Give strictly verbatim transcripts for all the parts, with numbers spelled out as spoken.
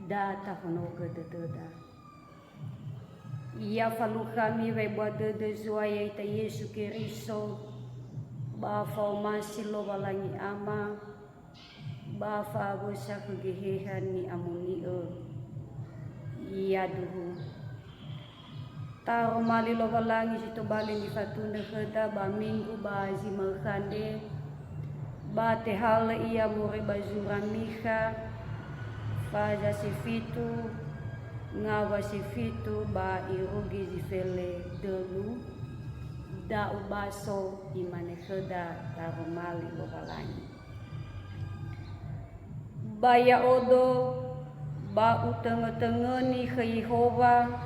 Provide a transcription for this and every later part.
Da tahonogö dödöda. Ya falukha miwai bua dödö Zo'aya ita Yesu Keriso, ba fa'omasi Lowalangi Ama, ba fa'awösa khö Geheha Ni'amoni'ö. Yaduhu. Taroma li Lowalangi si tobali nifatunö khöda ba minggu ba zi ma'ökhö andre, ba tehalö ia moroi ba zura Mikha, faza si fitu, ngawa si fitu ba irugi zi fele dölu, da ubaso imane khöda taroma li Lowalangi. Ba ya'odo, ba utöngötöngöni khö Yehowa,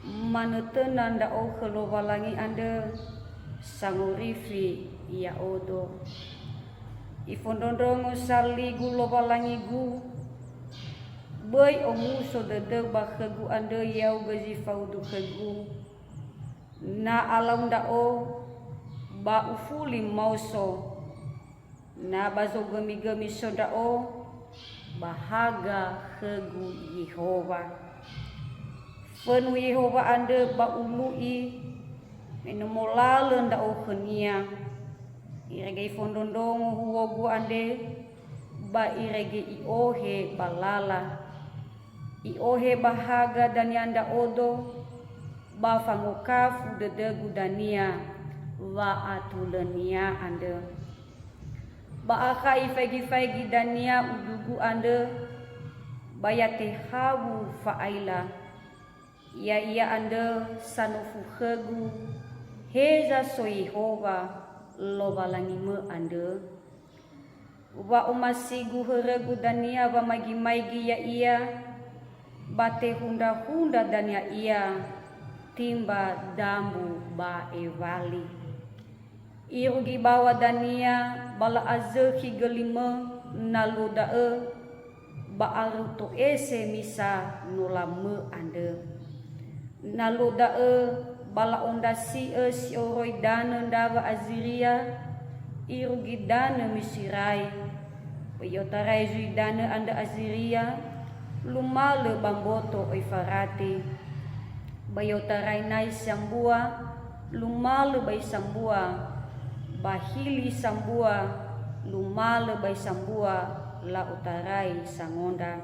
manötöna ndra'o khö Lowalangi andrö, sangorifi ya'odo. Ifondrondrongo sa ligu Lowalangigu, böi omuso dödöu ba khögu andrö yaugö zi faudu khögu. Na alau ndra'o, ba ufuli maoso. Na ba zogömigömi so ndra'o, ba haga khögu Yehowa. Fönu Yehowa andrö ba ulu'i, me no molalö ndra'o khönia. Irege ifondrondrongo huogu andre, ba irege i'ohe ba lala. I'ohe ba haga dania ndra'odo, ba fangokafu dödögu dania wa'atulönia andrö. Ba akha ifaigi-faigi dania udugu andrö, ba ya tehawu fa'aila. Ya'ia andrö sanofu khögu, heza so Yehowa, Lowalangimö andrö? Wa'omasigu hörögu dania wamaigi-maigi ya'ia, ba tehundra-hundra dania ia timba dambu ba ewali. Irugi bawa dania ba la'azökhi gölimö na luo da'ö, ba aröu to'ese misa no lamö andrö. Na luo da'ö ba la'ondrasi'ö si'oroi danö ndrawa Aziria, irugi danö Miserai. Ba i'otarai zui danö andrö Aziria, lumalö ba mboto Eufarate. Ba i'otarai nai sambua, lumalö ba isambua, ba hili sambua, lumalö ba isambua, la'otarai sangondra.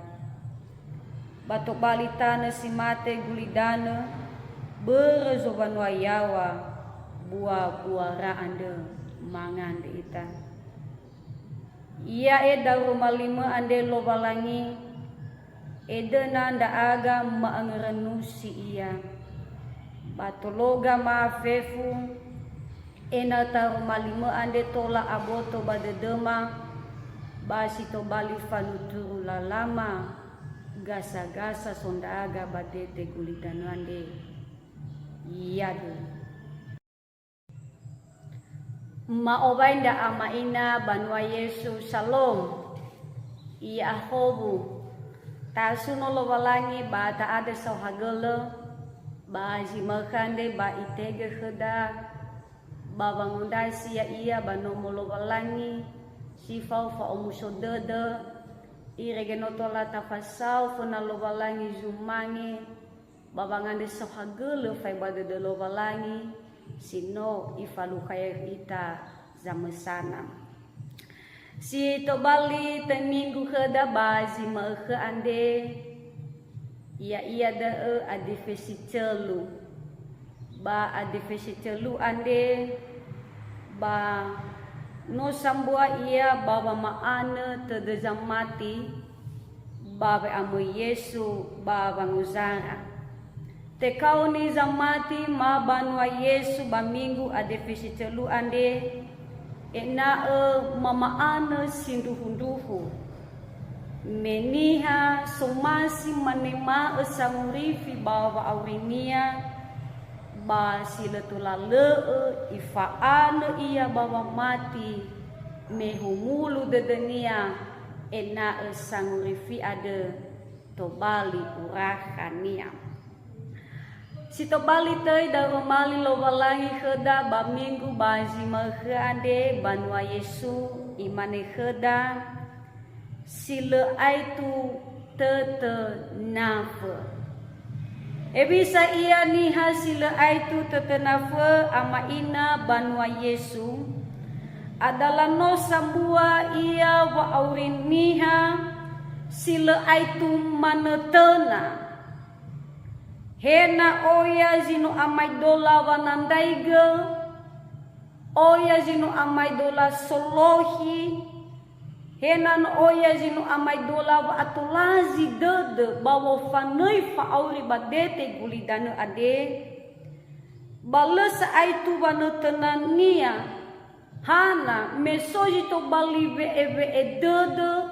Ba tobali tanö si mate gulidanö, börö zowanua yaŵa bua-buara andrö, mangandrö ita. Ya'e daroma limö andre Lowalangi, edöna ndra'aga ma'öngörönusi ia. Ba tologa ma'a fefu, ena'ö taroma limö andre tola aboto ba dödöma, ba si tobali fanuturu lalama gasa-gasa so ndra'aga ba dete gulidanö andre. Yadu. Ma'owai ndra ama ina banua Yesu, Salom. Ya'ahowu. Tasuno Lowalangi ba ta'andrö saohagölö, ba zi ma'ökhö andre ba itehegö khöda, ba wangondrasi ya'ia ba nomo Lowalangi, si fao fa'omuso dödö, irege no tola tafasao föna Lowalangi zumange, ba wangandrö saohagölö faewa dödö Lowalangi si no Ifalukha ya'ita zamösana. Si tobali töi minggu khöda ba zi ma'ökhö andre, ya'ia da'ö adifesi tölu. Ba adifesi tölu andre, ba no sambua ia ba wama'anö tödö zamati, ba we'amöi Yesu ba wangozara. Tekaoni zamati ma banua Yesu ba minggu adifesi tölu andre, ena'ö mama'anö sindruhu-ndruhu. Me niha somasi manema'ö sangorifi ba wa'aurinia, ba si lö tola lö'ö ifa'anö ia ba wamati, me humulu dödönia ena'ö sangorifi andrö tobali urakhania. Si tobali töi daroma li Lowalangi khöda ba minggu ba zi ma'ökhö andre banua Yesu, Imane khöda, "Si lö aetu Tötö nafö. Hewisa ia niha si lö aetu tötö nafö ama'ina banua Yesu? Adala no sambua ia wa'auri niha si lö aetu manötöna. He na oya zi no amaedola wanandraigö, oya zi no amaedola solohi, he na no oya zi no amaedola wa'atolazi dödö ba wofanöi fa'auri ba dete gulidanö andre, ba lö sa'aetu wanötönania. Hana me so zi tobali we'ewe'e dödö,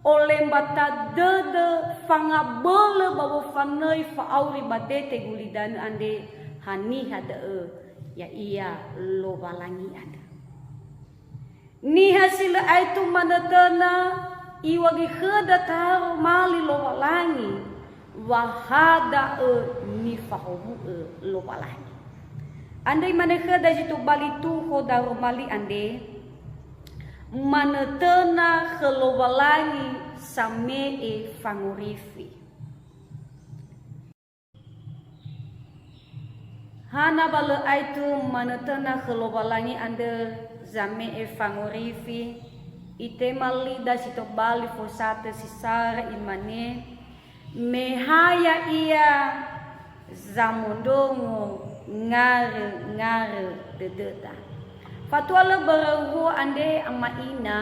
olembata dödö, fangabölö ba wofanöi fa'auri ba dete gulidanö andre, haniha da'ö? Ya'ia Lowalangi andrö. Niha si lö aetu manötöna, iŵa'ö khöda taromali Lowalangi, wa ha da'ö nifahowu'ö Lowalangi. Andrö imane khöda zi tobali tuho daromali andre, manötöna khö Lowalangi same'e fangorifi. Hana ba lö aetu manötöna khö Lowalangi andrö zame'e fangorifi, itema lida si tobali fosatö si sara imane, me ha ya'ia zamondrongo ngarö-ngarö dödöda. Fatua lö böröhuo andre ama'ina,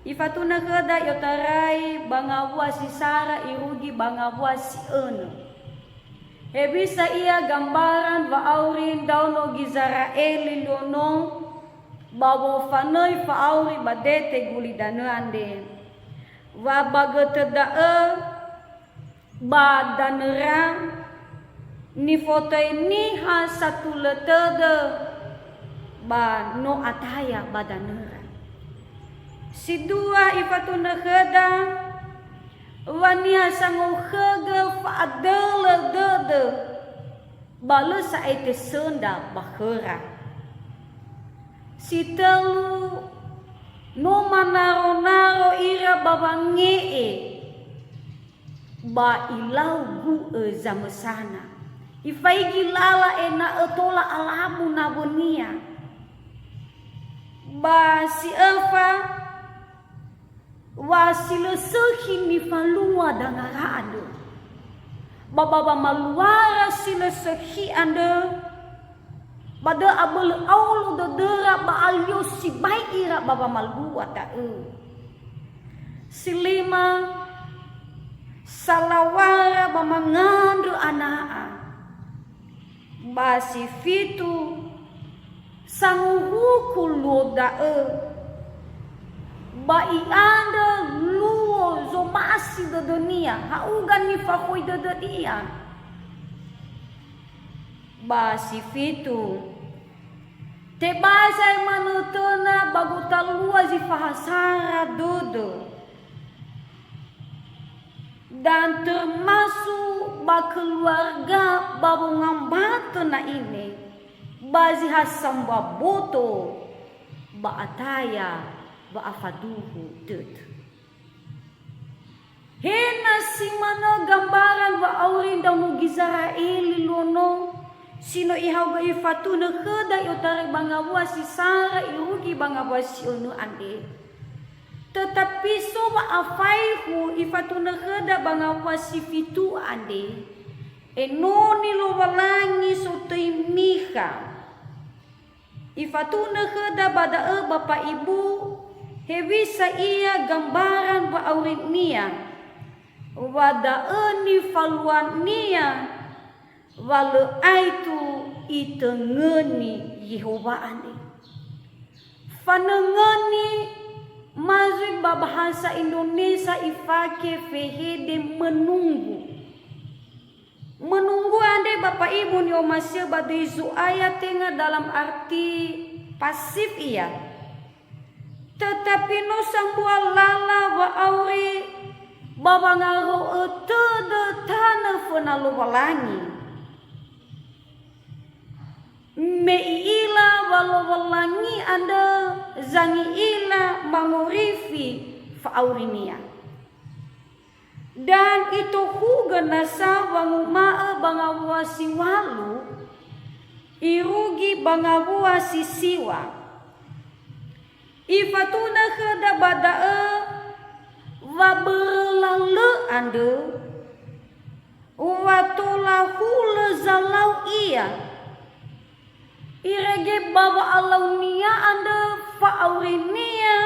ifatunö khöda i'otarai ba ngawua si sara irugi ba ngawua si önö. Hewisa ia gambaran wa'auri ndraono Gizera'eli luo no ba wofanöi fa'auri ba dete gulidanö andre. Wa ba götö da'ö ba danöra, nifotöi niha satulö tödö ba no ataya ba danöra. Si dua ifatunö khöda, wa niha sangokhögö fa'adölö dödö, ba lö sa'ae tesöndra ba khöra. Si tölu, no manaro-naro ira ba wange'e, ba ilau gu'ö zamösana. Ifaigi lala ena'ö tola alabu nawönia. Ba si öfa, wa si lö sökhi nifalua dangara andrö. Ba, ba wamaluara si lö sökhi andrö, ba dö'ö abölö aulu dödöra ba alio sibai ira ba wamalua da'ö. Si lima, salawara ba mangandrö ana'a. Ba si fitu, sanguhuku luo da'ö, ba i'andrö luo zomasi dödönia, ha'uga nifakhoi dödönia. Ba si fitu, tebai sa'ae manötöna ba gotalua zi fahasara dödö. Dan termasuk ba keluarga ba wongambatö na'ine, ba zi ha sambua boto, ba ataya wa'afaduhu dödö. He na si manö gambaran wa'auri ndraono Gizera'eli luo no, si no ihaogö ifatunö khöda i'otarai ba ngawua si sara irugi ba ngawua si önö andre. Tetapi so wa'afaihu ifatunö khöda ba ngawua si fitu andre, enoni Lowalangi sotöi niha. Ifatunö khöda ba da'ö Bapak Ibu, hewisa ia gambaran wa'aurinia, wa da'ö nifaluania, wa lö aetu itöngöni Yehowa andre. Fanöngöni, ma zui ba bahasa Indonesia ifake fehede menunggu. Menunggu andre Bapak Ibu ni'omasi'ö ba döi Zo'aya tenga dalam arti pasif ia. Tetapi no sambua lala wa'auri ba wangaro'ö tödö tanö föna Lowalangi. Me i'ila wa Lowalangi andrö zangi'ila mangorifi fa'aurinia. Dan itohugö nasa wanguma'ö ba ngawua si ŵalu, irugi ba ngawua si siŵa. Ifatunö khöda ba da'ö wa börö lalö andrö, wa tola hulö zalau ia. Irege ba wa'alaunia andrö fa'aurinia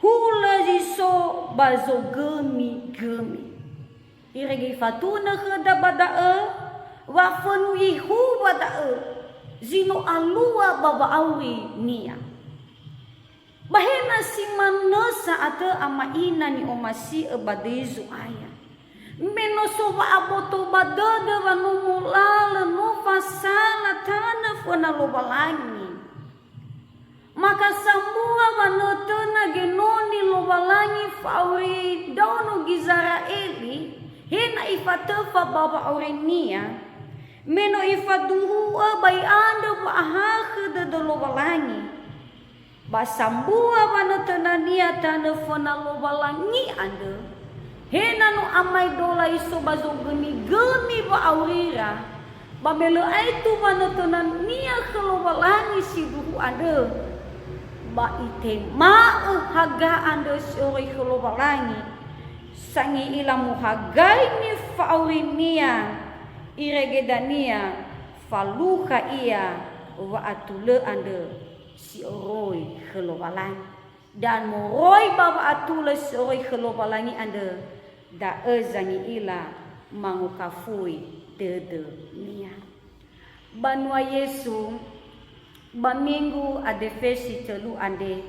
hulö zi so ba zogömi-gömi. Irege ifatunö khöda ba da'ö, wa fönu Yehowa da'ö zi no alua ba wa'aurinia. Ba hena si manö sa atö ama ina ni'omasi'ö ba döi Zo'aya. Me no so wa'aboto ba dödö wa no molalö, no fasala tanö föna Lowalangi. Maka sambua wanötöna genoni Lowalangi fa'auri ndraono Gizera'eli, he na ifatöfa ba wa'aurinia, me no ifaduhu'ö ba i'andrö wa'ahakhö dödö Lowalangi. Ba sambua wanötönania tanö föna Lowalangi andrö, he na no amaedola iso ba zogömi-gömi wa'aurira, ba me lö aetu wanötönania khö Lowalangi sindruhu andrö, ba itema'ö haga andrö si'oroi khö Lowalangi, sangi'ila muhagai nifa'aurinia, irege dania falukha ia wa'atulö andrö si'oroi khö Lowalangi. Dan moroi ba wa'atulö si'oroi khö Lowalangi andrö, da'ö zangi'ila mangokafui dödönia. Banua Yesu, ba minggu adefesi tölu andre,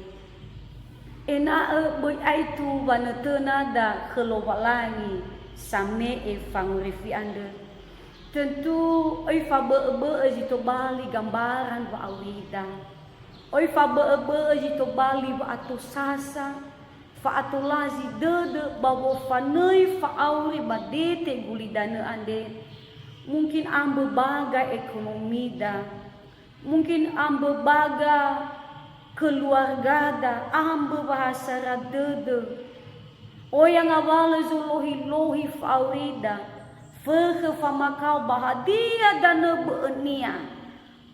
ena'ö böi aetu wanötönada khö Lowalangi same'e fangorifi andrö. Tentu oi fabö'öbö'ö zi tobali gambaran wa'aurida. Oi fabö'öbö'ö zi tobali wa'atosasa, fa'atolazi dödö ba wofanöi fa'auri ba dete gulidanö andre. Mungkin ambö baga ekonomida, mungkin ambö baga keluargada, ambö wahasara dödö. Oya ngawalö zolohi-lohi fa'aurida, fökhö famakao ba hadia danö bö'önia.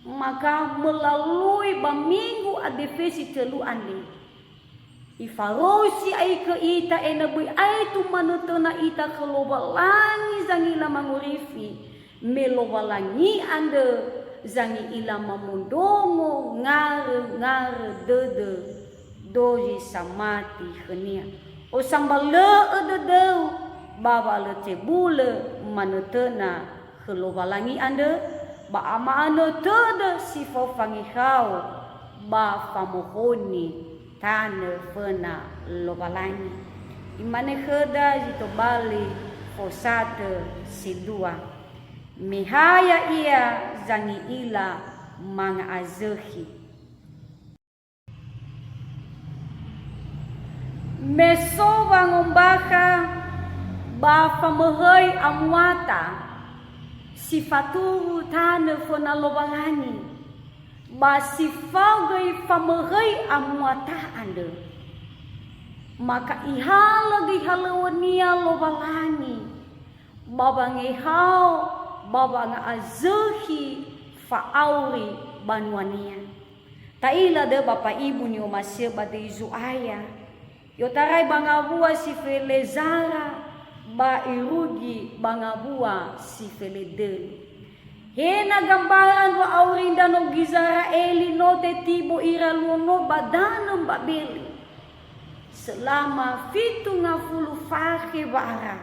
Maka melalui ba minggu adefesi tölu andre, ifarou si'ai khö ita ena'ö böi aetu manötöna ita khö Lowalangi zangila mangorifi, me Lowalangi andrö zangi'ila mamondrongo ngarö-ngarö dödö dozi samati khönia. Osambalö'ö dödöu ba wa lö tebulö manötöna khö Lowalangi andrö, ba ama'anö tödö si fao fangehao ba famohoni tanö föna Lowalangi. Imane khöda zi tobali fosatö si dua, "Me ha ya'ia zangi'ila manga'azökhi." Me so wangombakha ba famöhöi amuata si faturö tanö föna Lowalangi, ba si fao göi famöhöi amuata andrö, maka ihalö göi halöŵönia Lowalangi, ba wangehao, ba wanga'azökhi fa'auri banuania. Ta'ila dödö Bapa Ibu ni'omasi'ö ba döi Zo'aya. I'otarai ba ngawua si felezara, ba irugi ba ngawua si feledöli. He na gambaran wa'auri ndraono Gizera'eli no tetibo ira luo no ba danö Mbabeli. Selama fitu ngafulu fakhe wa'ara.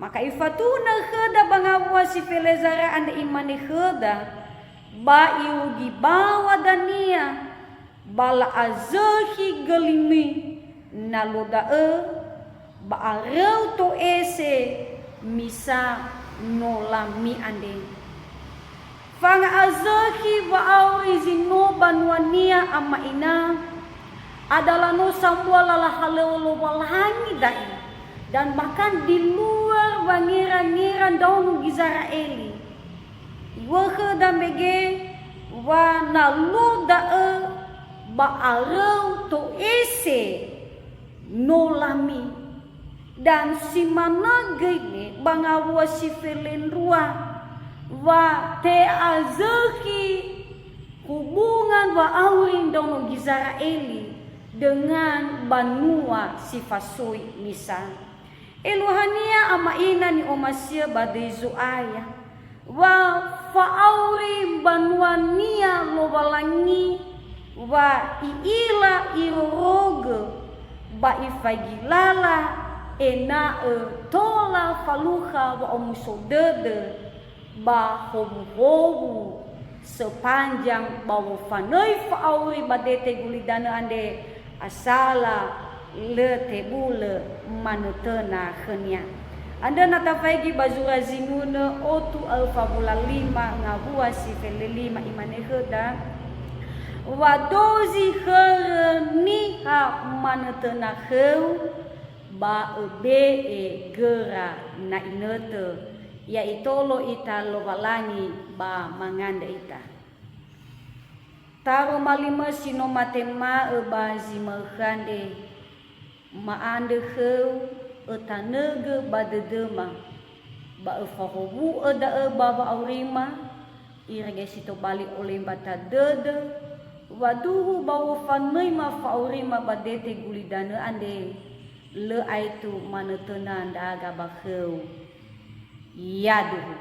Maka ifatunö khöda ba ngawua si felezara andre, imane khöda, "Ba irugi bawa dania, ba la'azökhi gölimi, na lö da'ö, ba aröu to'ese misa nolami andre." Fanga'azökhi wa'auri zi no banuania ama ina, adalah no sambua lala halöŵö Lowalangi da'e, dan bahkan di luar wangera-ngera ndraono Gizera'eli. Wökhö da mege wa na lö da'ö ba aröu to'ese nolami. Dan si manö göi me ba ngawua si felendrua, wa te'azökhi hubungan wa'auri ndraono Gizera'eli dengan banua si fasui misa. Eluahania ama ina ni'omasi'ö ba döi Zo'aya, wa fa'auri mbanuania Lowalangi, wa i'ila irorogö ba ifaigi lala ena'ö tola falukha wa'omuso dödö ba howuhowu sepanjang ba wofanöi fa'auri ba dete gulidanö andre, asala lö tebulö manötöna khönia. Andrö na tafaigi ba zura zinunö otu aöfa wula lima ngawua si felelima, imane khöda, "Wa dozi khörö niha manötöna khöu, ba öbe'e göra na inötö, ya'itolo ita Lowalangi ba mangandrö ita." Taroma li mö si no matema'ö ba zi ma'ökhö andre, ma'andrö khöu, ötanögö ba dödöma, ba öfahowu'ö da'ö ba wa'aurima, irege si tobali olembata dödö, wa duhu ba wofanöima fa'aurima ba dete gulidanö andre, lö aetu manötöna ndra'aga ba khöu. Yaduhu.